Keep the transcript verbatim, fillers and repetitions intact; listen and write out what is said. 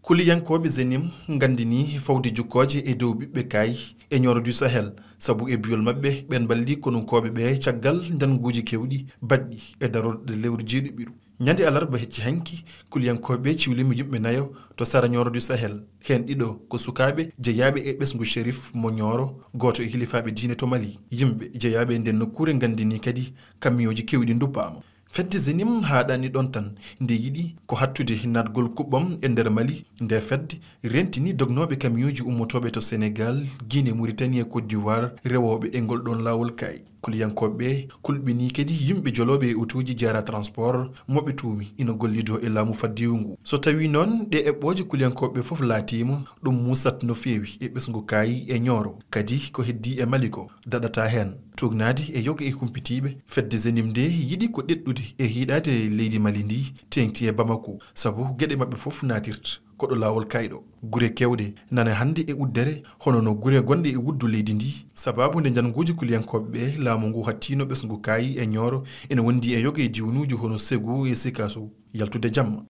Kuliyankooɓe Zenim nganndini fawde jukkooje e dow ɓiɓɓe kaayi e Nioro du Sahel, sabu e biyol maɓɓe ɓeen mballi konunkooɓe ɓe caggal njannguuji keewɗi baɗɗi e darorɗe lewru jeeɗuɓiru. Ñande alarba hecci hanki, kuliyankooɓe ciwlima yimɓe nayo to sara Nioro du Sahel, heen ɗiɗo ko sukaaɓe jeyaaɓe e ɓesngu Sherif mo Nioro, gooto e hilifaaɓe diine to Mali. Yimɓe jeyaaɓe e nden nokkuure nganndini kadi kamiyooji keewɗi nduppaama. Fedde Zenim haaɗaani ɗoon tan, nde yiɗi ko hattude naatgol kuɓɓam e nder Mali, nde fedde rentini dognooɓe kamiyooji ummotooɓe to Senegal, Guinée, Mauritanie e Côte d'Ivoire rewooɓe e ngol ɗoon laawol kaayi. Kuliyankooɓe ɓe kulɓinii kadi yimɓe jolooɓe e otooji Jara Transport mo ɓe tuumi ina gollidoo e laamu faddewu ngu. So tawii noon ɗee eɓɓooje kuliyankooɓe ɓe fof laatiima, ɗum muusat no feewi e ɓesngu kaayi e Nioro, kadi ko heddii e Mali ko daɗataa heen. Tuugnaade e yoga e humpitiiɓe, fedde Zenim nde yiɗi ko ɗeɗɗude e hiiɗaade leydi Mali ndi teeŋti e Bamako, sabu geɗe maɓɓe fof naatirta ko ɗo laawol kaayi ɗo. Gure keewɗe nane hannde e uddere, hono no gure gonɗe e wuddu leydi ndi, sabaabu nde njannguuji kuliyankooɓe ɓe laamu ngu hattiino ɓesngu kaayi e Nioro ene wondi e yoga e diwnuuji hono Ségou e Sikasso yaltude jamma.